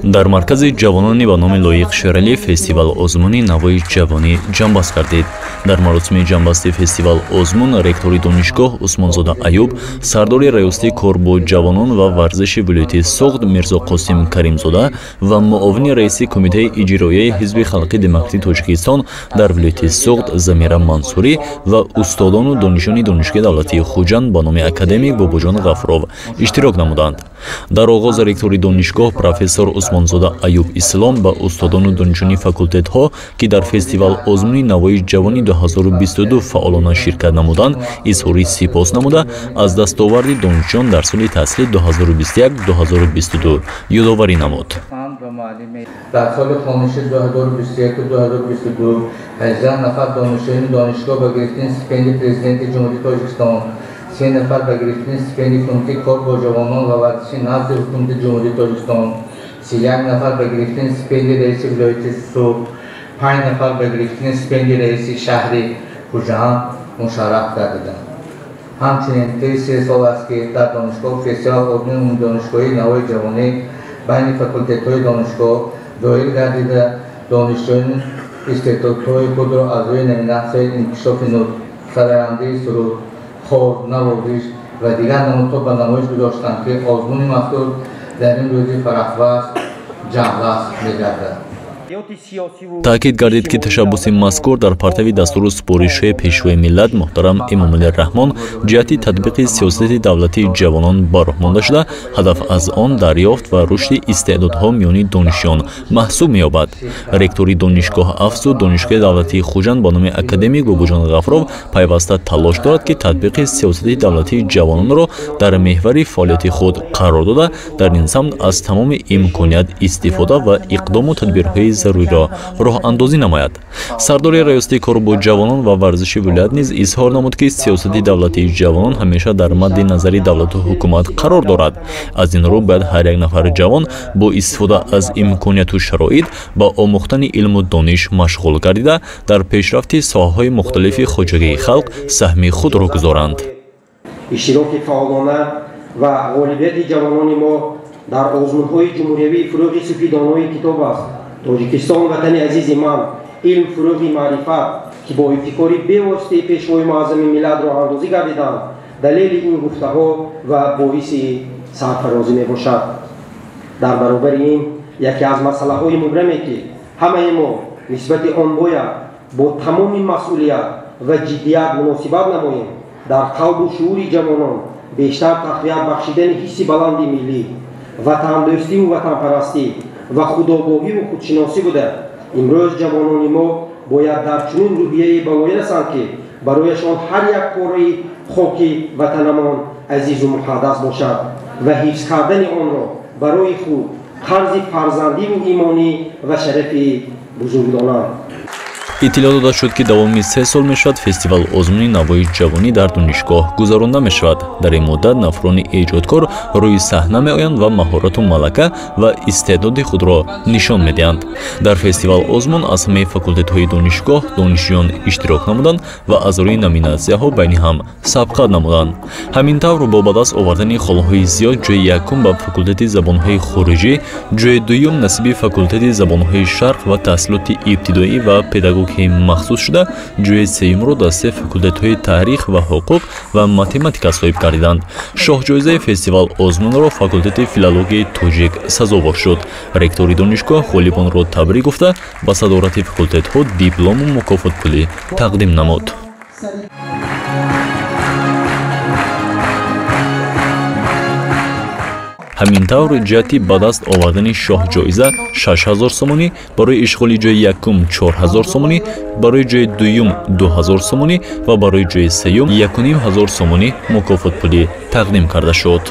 Дар маркази ҷавонони ба номи Лоиқ Шералӣ фестивал озмуни Навои ҷавонӣ ҷамъбаст гардид. Дар маросими ҷамъбасти фестивал озмун ректори донишгоҳ Усмонзода Аюб, сардори раёсати кор бо ҷавонон ва варзиши вилояти Суғд Мирзоқосим Каримзода ва муовини раиси кумитаи иҷроияи Ҳизби халқи демократии Тоҷикистон дар вилояти Суғд Замира Мансурӣ ва устодону донишҷӯёни Донишгоҳи давлатии Хуҷанд ба номи академик Бобоҷон Ғафуров иштирок намуданд. Дар оғоз ректори донишгоҳ профессор Усмонзода Аюб Ислом ба устодону донишҷӯёни факултетҳо, ки дар фестивал озмуни Навои ҷавони 2022 фаъолона ширкат намуданд, изҳори сипос намуда, аз дастоварди донишҷӯён дар соли таҳсили 2021-2022 ёдоварӣ намуд. Дар соли хониши 2021-2022 18 нафар донишҷӯёни донишгоҳ ба гирифтани стипендияи Президенти Ҷумҳурии Тоҷикистон, 3 нафар ба гирифтани стипендияи Кумитаи кор бо ҷавонон ва варзиши назди Ҳукумати Ҷумҳурии Тоҷикистон, 31 нафар ба гирифтани стипендияи раиси вилояти Суғд, 5 нафар ба гирифтани стипендияи раиси шаҳри Хуҷанд мушарраф гардиданд. Ҳамчунин тӯли 3 сол аст, ки дар донишгоҳ фестивал озмуни умумидонишгоҳии Навои ҷавонӣ байни факултетҳои донишгоҳ доир гардида, донишҷӯён истеъдодҳои худро аз рӯи номинатсияи инкишофи нутқ, сарояндии суруд, хор, навозиш ва дигар намудҳо ба намоиш гузоштанд, ки озмуни мазкур дар ин рӯзи фарахбахш ҷамъбаст мегардад. Таъкид гардид, ки ташаббуси мазкур дар партави дастуру супоришҳои Пешвои миллат муҳтарам Эмомалӣ Раҳмон ҷиҳати татбиқи сиёсати давлатии ҷавонон ба роҳ монда шуда, ҳадаф аз он дарёфт ва рушди истеъдодҳо миёни донишҷӯён маҳсуб меёбад. Ректори донишгоҳ афзуд, Донишгоҳи давлатии Хуҷанд ба номи академик Бобоҷон Ғафуров пайваста талош дорад, ки татбиқи сиёсати давлатии ҷавононро дар меҳвари фаъолияти худ қарор дода, дар ин самт аз тамоми имконият истифода ва иқдому тадбирҳои заруриро роҳандозӣ намояд. Сардори раёсати кор бо ҷавонон ва варзиши вилоят низ изҳор намуд, ки сиёсати давлатии ҷавонон ҳамеша дар мадди назари давлату ҳукумат қарор дорад. Аз ин рӯ бояд ҳар як нафар ҷавон бо истифода аз имконияту шароит ба омӯхтани илму дониш машғул гардида, дар пешрафти соҳаҳои мухталифи хоҷагии халқ саҳми худро гузоранд. Иштироки фаъолона ва ғолибияти ҷавонони мо дар озмунҳои ҷумҳуриявии Фурӯғи сӯфидонои китоб аст, Тоҷикистон ватани азизи ман, илм фурӯғи маърифат, ки бо ибтикори бевоситаи Пешвои муаззами миллат роҳандозӣ гардиданд, далели ин гуфтаҳо ва боиси сарфарозӣ мебошад. Дар баробари ин яке аз масъалаҳои мубраме, ки ҳамаи мо нисбати он бояд бо тамоми масъулият ва ҷиддият муносибат намоем, дар қалбу шуури ҷавонон бештар тақвият бахшидани ҳисси баланди миллӣ, ватандӯстиву ватанпарастӣ ва худогоҳиву худшиносӣ буда, имрӯз ҷавонони мо бояд дар чунин рӯҳияе ба воя расанд, ки барояшон ҳар як пораи хоки ватанамон азизу муқаддас бошад ва ҳифз кардани онро барои худ қарзи фарзандиву имонӣ ва шарафи бузург донанд. Иттилоъ дода шуд, ки давоми 3 сол мешавад фестивал озмуни Навои ҷавонӣ дар донишгоҳ гузаронда мешавад. Дар ин муддат нафарони эҷодкор рӯи саҳна меоянд ва маҳорату малака ва истеъдоди худро нишон медиҳанд. Дар фестивал озмун аз ҳамаи факултетҳои донишгоҳ донишҷӯён иштирок намуданд ва аз рӯи номинатсияҳо байни ҳам сабқат намуданд. Ҳамин тавр бо ба даст овардани холҳои зиёд ҷои якум ба факултети забонҳои хориҷӣ, ҷои дуюм насиби факултети забонҳои шарқ ва таҳсилоти ибтидоӣ ва педагогӣ махсус шуда, ҷои сеюмро дастаи факултетҳои таърих ва ҳуқуқ ва математика соҳиб гардиданд. Шоҳҷоизаи фестивал озмунро факултети филологияи тоҷик сазовор шуд. Ректори донишгоҳ ғолибонро табрик гуфта, ба садорати факултетҳо диплому мукофотпулӣ тақдим намуд. Ҳамин тавр ҷиҳати ба даст овардани шоҳҷоиза 6000 сомонӣ, барои ишғоли ҷои якум 4000 сомонӣ, барои ҷои дуюм 2000 сомонӣ ва барои ҷои сеюм 1500 сомонӣ мукофотпулӣ тақдим карда шуд.